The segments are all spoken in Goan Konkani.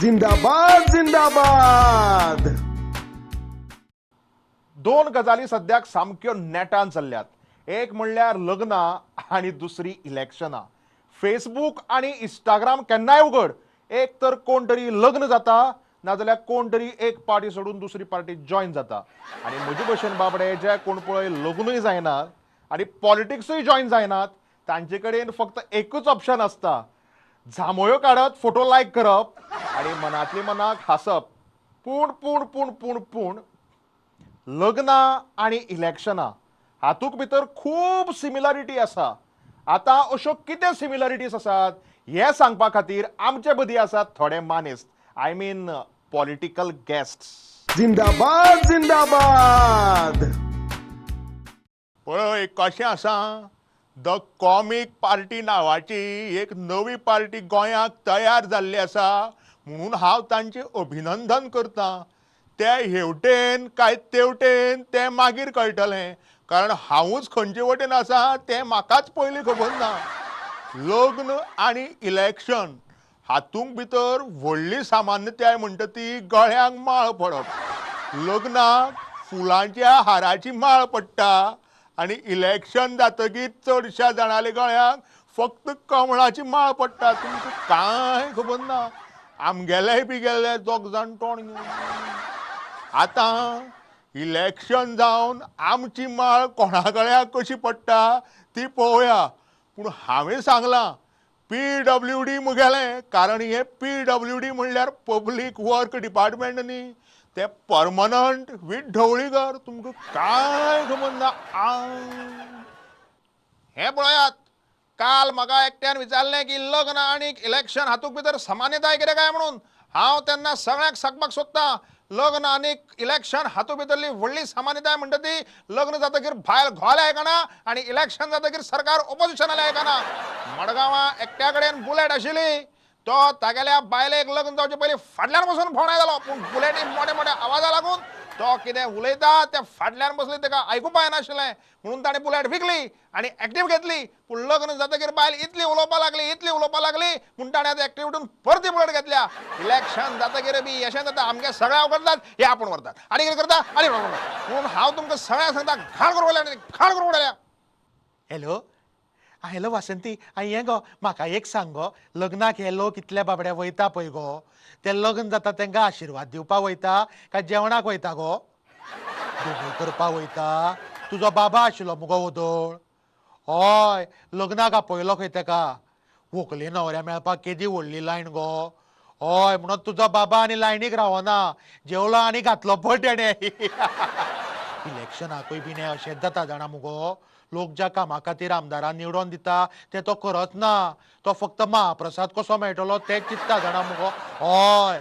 जिंदाबाद जिंदाबाद. दोन गजाली सद्याक सामक्यो नेटान चल्ल्यात. एक म्हणल्यार लग्नां आनी दुसरी इलेक्शनां. फेसबूक आनी इंस्टाग्राम केन्नाय उगड, एक तर कोण तरी लग्न जाता, नाजाल्यार कोण तरी एक पार्टी सोडून दुसरी पार्टी जॉयन जाता. आनी म्हजे भशेन बाबडे जे कोण पळय लग्नूय जायनात आनी पॉलिटिक्सूय जॉयन जायनात, तांचे कडेन फक्त एकूच ऑप्शन आसता, झामोयो काडत फोटो लायक करप आनी मनांतले मनाक हांसप. पूण पूण पूण पूण पूण लग्नां आनी इलेक्शनां हातूंत भितर खूब सिमिलरिटी आसा. आतां अश्यो कितें सिमिलरिटीज आसात हें सांगपा खातीर आमचे मदीं आसात थोडे मानेस्त, I mean political guest. जिंदाबाद जिंदाबाद. पळय कशें आसा, the comic party नांवाची एक नवी पार्टी गोंयांत तयार जाल्ली आसा म्हणून हांव तांचें अभिनंदन करतां. ते हेवटेन काय तेवटेन तें मागीर कळटलें, कारण हांवूच खंयचे वटेन आसा तें म्हाकाच पयलीं खबर ना. लग्न आनी इलेक्शन हातूंत भितर व्हडली सामान्यताय म्हणटा ती गळ्यांक माळ पडप. लग्नाक फुलांच्या हाराची माळ पडटा आनी इलेक्शन जातकीर चडश्या जाणाल्या गळ्यांक फक्त कमळाची माळ पडटा. तुमकां कांय खबर ना. आमगेलेय बी गेल्ले दोग जाण तोंड घेवन. आतां इलेक्शन जावन आमची माळ कोणा गळ्याक कशी पडटा ती पळोवया. पूण हांवें सांगलां, पीडब्ल्यूडी मुगेलें, कारण हें पीडब्ल्यूडी म्हणल्यार पब्लीक वर्क डिपार्टमेंट न्ही, तें परमनंट वीथ ढवळीकर. तुमकां कांय खबर ना. हें पळयात, काल म्हाका एकट्यान विचारलें की लग्न आनी इलेक्शन हातूंत भितर समान्यताय कितें काय म्हणून. हांव तेन्ना सगळ्यांक सांगपाक सोदतां, लग्न आनी इलेक्शन हातूंत भितरली व्हडली सामान्यताय म्हणटा ती लग्न जातकीर बायल घोवाले आयकना आनी इलेक्शन जातकीर सरकार ओपोजिशनाले आयकना. मडगांवां एकट्या कडेन बुलेट आशिल्ली, तो तागेल्या बायलेक लग्न जावचे पयलीं फाटल्यान बसून फोणाय जालो. पूण बुलेटी मोठ्या मोठ्या आवाजा लागून तो कितें उलयता तें फाटल्यान बसली ताका आयकुपा येनाशिल्लें, म्हणून ताणें बुलेट विकली आनी एक्टिवा घेतली. पूण लग्न जातकीर बायल इतली उलोवपा लागली, इतली उलोवपा लागली, म्हूण ताणें आतां एक्टिवा विटून परती बुलेट घेतल्या. इलेक्शन जातकीर बी अशें जाता, आमगे सगळ्या करतात हे आपूण व्हरतात आनी कितें करता आनी म्हणून हांव तुमकां सगळ्यांक सांगता, घाण करून उडयल्या, घाण करून उडयल्या. हॅलो हॅलो वासंती, हें गो म्हाका एक सांग गो, लग्नाक हे लोक इतले बाबडे वयता पळय गो, ते लग्न जाता तांकां आशिर्वाद दिवपाक वयता काय जेवणाक वयता गो? दोगूय करपाक वयता. तुजो बाबा आशिल्लो मुगो वोदोळ, हय लग्नाक आपयलो खंय तेका. व्हंकले न्हवऱ्या मेळपाक केदी व्हडली लायन गो. हय म्हणून तुजो बाबा आनी लायनीक रावना, जेवलो आनी घातलो पट तेणें. इलेक्शनाकूय बीन हें अशेंच जाता जाणा मुगो, लोक ज्या कामा खातीर आमदारान निवडोन दिता तें तो करच ना, तो फक्त महाप्रसाद कसो मेळटलो तें चिंत्ता जाणा मुगो. हय.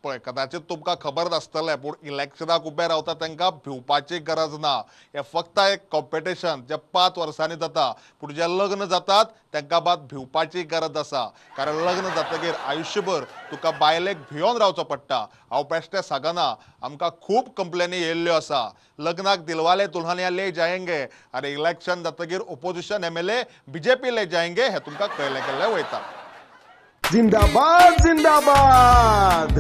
पळय, कदाचित तुमकां खबर नासतलें, पूण इलेक्शनाक उबे रावता तांकां भिवपाची गरज ना. हें फक्त एक कॉम्पिटिशन जें 5 वर्सांनी जाता. पूण जे लग्न जातात तांकां मात भिवपाची गरज आसा, कारण लग्न जातकीर आयुश्यभर तुका बायलेक भियोन रावचो पडटा. हांव बेश्टें सांगना, आमकां खूब कंप्लेनी येयल्ल्यो आसा. लग्नाक दिलवाले दुल्हनिया ले जायंगे आनी इलेक्शन जातकीर ओपोजिशन एमएलए बीजेपी ले जायंगे, हें तुमकां कळ्ळें केल्लें वयता. जिंदाबाद जिंदाबाद.